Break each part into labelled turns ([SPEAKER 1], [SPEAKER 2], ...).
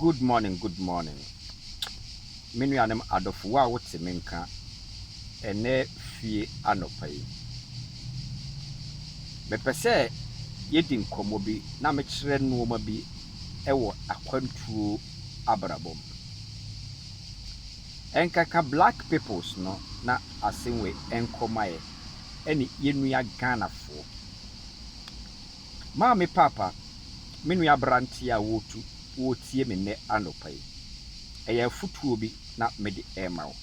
[SPEAKER 1] Good morning, good morning. Me nuanom adɔfo, wo a wote me nka ɛnɛ fie anɔpa yi. Mepɛ sɛ yɛdi nkɔmmɔ bi na mekyerɛ nneɛma bi wɔ akwantuo abrabɔ mu. Ɛnkaka black peoples no na asɛm wei nkɔma yɛ ɛne yɛn nua Ghanafoɔ. Maame paapa, me nua aberanteɛ a wɔretu wɔretie me nnɛ anɔpa yi, ɛyɛ afotuo bi na mede rema wo.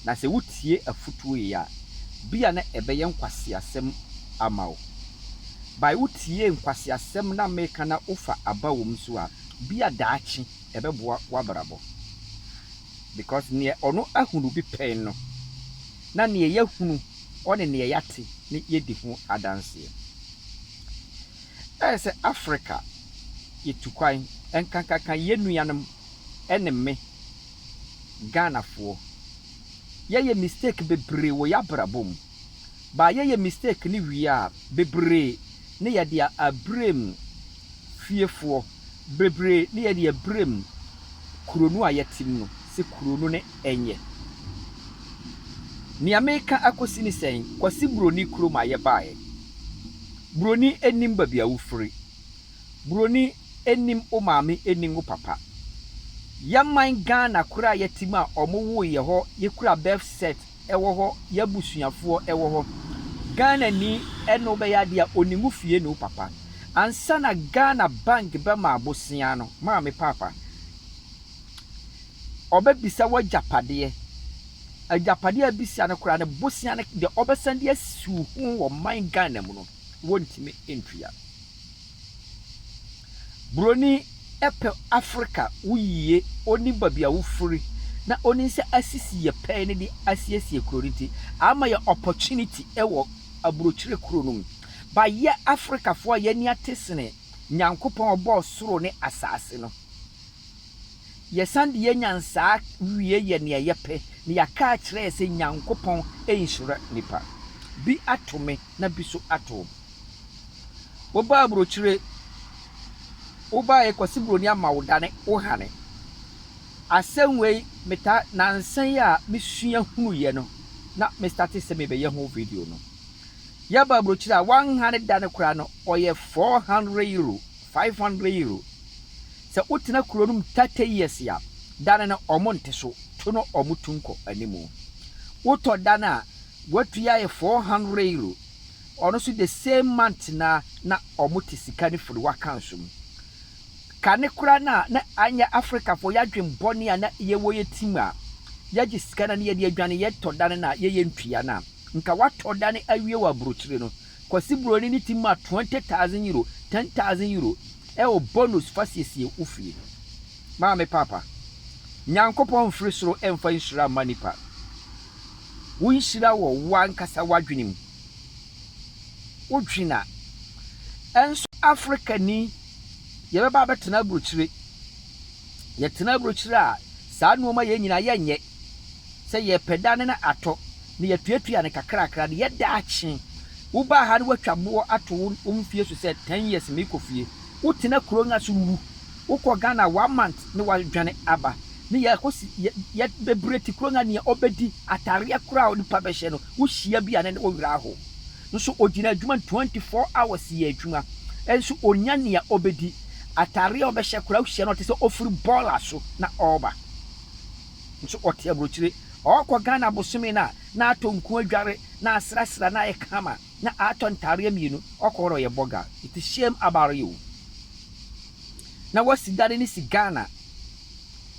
[SPEAKER 1] Na sɛ wotie afotuo yi a, bia na ɛbɛyɛ nkwaseasɛm ama wo. By wotie nkwaseasɛm na meka na wofa aba wɔ mu nso a, bia daakye ɛbɛboa w'abrabɔ. Because neɛ ɔno ahunu bi pɛn no, na neɛ yɛahunu ɔne neɛ yɛate ne yɛdi ho adanseɛ. Ɛyɛ sɛ Africa yɛtu kwan nkankaka yɛn nuanom ne me Ghanafoɔ. Yɛyɛ mistake bebree wɔ yɛn abrabɔ mu. Ba yɛyɛ mistake ne wie a, bebree ne yɛde abrem fiefoɔ, bebree ne yɛde abrem kuro no a yɛte mu no sɛ kuro no ne ɛnyɛ. Nea meka akɔsi ne sɛn, Kwasi Buroni kurom a yɛbaeɛ. Buroni anim baabi a wofiri. Buroni anim wo maame anim wo papa. Yɛman Ghana koro a yɛte mu a ɔmo woo yɛ hɔ, yɛkura birth cert ɛwɔ hɔ, yɛabusuafoɔ ɛwɔ hɔ. Ghana ni ɛna wobɛyɛ adeɛ a onim wo fie ne wo papa. Ansa na Ghana bank bɛma abosea no, maame paapa, ɔbɛbisa w'agyapadeɛ. Agyapadeɛ a ebisa no koraa no, bosea no deɛ ɔbɛsan de asi wo ho wɔ man Ghana mu no, wɔntumi ntua. Buroni ɛpɛ Africa wo yie, onim baabi a wofiri na onim sɛ asisi yɛ pɛɛ ne de asiesie kuro no nti ama yɛ opportunity ɛwɔ aburokyire kuro no mu. Ba yɛ Africafoɔ a yɛni ate sene Nyankopɔn ɔbɔɔ soro ne asase no. Yɛsan de yɛn nyansaa wie yɛ nea yɛpɛ na yɛaka akyerɛ yɛ sɛ Nyankopɔn nhyira nipa. Bi ato me na bi so ato wo. Wobaa aburokyire, wobaa Kwasi Buroni ama wo dane wo hane. Asɛm wei meta nansa yi a mesua hunuyɛ no na me start sɛ mebɛyɛ ho video no. Yɛba aburokyire a wanhane da no koraa no ɔyɛ €400, €500. Sɛ wotena kuro no mu 30 years a, dane no ɔmo nte so, to no ɔmo tu nkɔ animu. Wotɔ dane a watua yɛ €400. Ɔno nso the same month na ɔmo te sika no firi w'account so mu. Kane koraa na anyɛ Africafoɔ yɛadwen bɔne a na yɛwɔ yɛ tim a yɛgye sika no na yɛde adwane yɛtɔ dane no a yɛyɛ ntua no a, nka watɔ dane awie wɔ aburokyire no. Kwasi Buroni ne tim ma €20,000, €10,000 ɛwɔ bonus fa siesie wo fie. Maame papa, Nyankopɔn mfiri soro ɛmfa nhyira mma nipa. Wo nhyira wɔ wo ankasa w'adwene mu. Wodwene a, ɛnso Africani yɛbɛba abɛtena aburokyire. Yɛtena aburokyire a saa nneɛma yɛn nyinaa yɛnyɛ. Sɛ yɛpɛ dane no atɔ na yɛtuatua no kakrakra no yɛda akye. Wobaa ha no woatwa boɔ ato wo mfie so sɛ 10 years meekɔ fie. Wotena kuro no so wu. Wokɔ Ghana one month ne wadwane aba. Ne yɛkɔsi yɛ bebree te kuro no nea ɔbɛdi atareɛ koraa a onipa bɛhyɛ no wohyia bi a ne wo werɛ aho. Nso ogyina adwuma 24 hours yɛ adwuma. Nso onya nea ɔbɛdi. Atareɛ a ɔbɛhyɛ koraa wohyia no ɔte sɛ ofiri bɔɔla so na ɔreba. Nso ɔte aburokyire. Ɔrekɔ Ghana bosome no a na atɔ nku adware na asrasra na ayɛ kama na atɔ ntareɛ mmienu ɔkɔ hɔ na ɔyɛ bɔga. It is shame about you. Na wasi dane ne si Ghana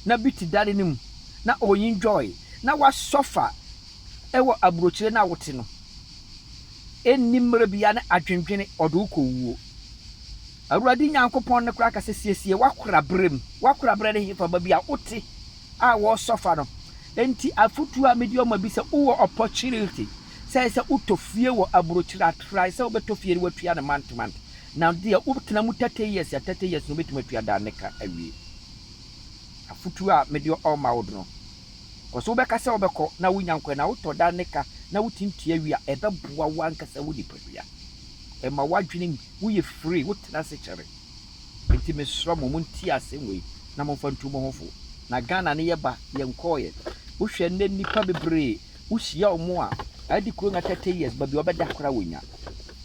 [SPEAKER 1] na bi te dane no mu na ɔyi enjoy na wasɔfa ɛwɔ aburokyire na wote no. Ɛnni mmerɛ bia ne adwendwene ɔde wo kɔ wuo. Awurade Nyankopɔn no koraa ka sɛ siesie w'akora berɛ mu. W'akora berɛ ne hefa baabi a wote a wɔresɔfa no. Enti afotuo a mede ɔma bi sɛ wowɔ opportunity sɛ wotɔ fie wɔ aburokyire atrae sɛ wobɛtɔ fie no watua no month month. Na deɛ wotena mu 30 years a 30 years no wobɛtumi atua daa ne ka awie. Afotuo a mede ɔma wo no. Kɔ so wobɛka sɛ wobɛkɔ na wonya nkwa na wotɔ daa ne ka na wotintua wie a ɛbɛboa wo ankasa wo nipadua. Ɛma w'adwene woyɛ free wotena ase kyɛre. Enti mesrɛ mo montie asɛm wei. na momfa ntu mo ho fo. Na Ghana no yɛba yɛnkɔɔyɛ. Wohwɛ nnɛ nnipa bebree wohyia wɔn a adi kuro nga 30 years, baabi a ɔbɛda koraa wɔnya.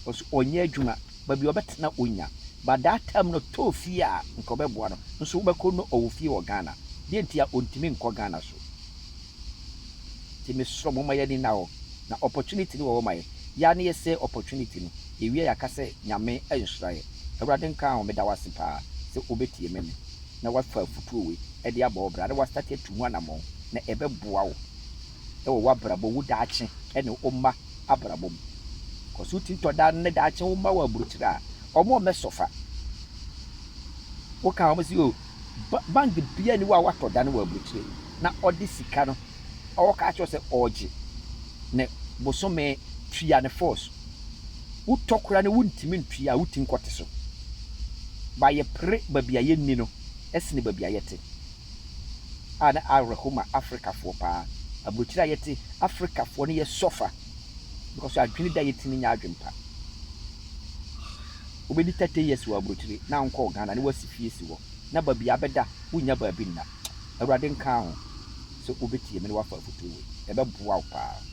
[SPEAKER 1] Ɔso ɔnyɛ adwuma, baabi a ɔbɛtena ɔnya. But that time no tɔɔ fie a nka ɔbɛboa no. Nso wobɛkɔ no, ɔwɔ fie wɔ Ghana. Deɛ nti a ɔntumi nkɔ Ghana so? Nti mesrɛ mo, ma yɛni na hɔ na opportunity no wɔ hɔ ma yɛ. Yɛa ne yɛsɛ opportunity no yɛwie, yɛaka sɛ Nyame nhyira yɛ. Awurade nka ho. Meda wase paa sɛ wobɛtie me ne na wafa afotuo wei ɛde abɔ wo bra na wastate atu ho anammɔn, na ɛbɛboa wo ɛwɔ w'abrabɔ, wo daakye ɛne wo mma abrabɔ mu. Kɔso wotumi tɔ daa ne daakye wo mma wɔ aburokyire a, ɔmo a ɔmɛsɔfa woka ɔmo sɛ o bank bia ni wɔ a watɔ da no wɔ aburokyire na ɔde sika no ɔwɔ kyerɛ sɛ ɔregye ne bosome tua ne force. Wotɔ kora no, wontumi ntua a wotumi kɔte so ba. Yɛpere baabi a yɛnni no ɛsene baabi a yɛte a na awerɛho ma Africafoɔ paa. Aburokyire a yɛte, Africafoɔ no yɛ sɔfa because adwene da yɛti no nyɛ adwene pa. Wobɛdi 30 years wɔ aburokyire na nkɔɔ Ghana ne wasi fie si hɔ na baabi abɛda wonya baabi nna. Awurade nka ho sɛ wobɛtie me ne wafa afotuo wei, ɛbɛboa wo paa.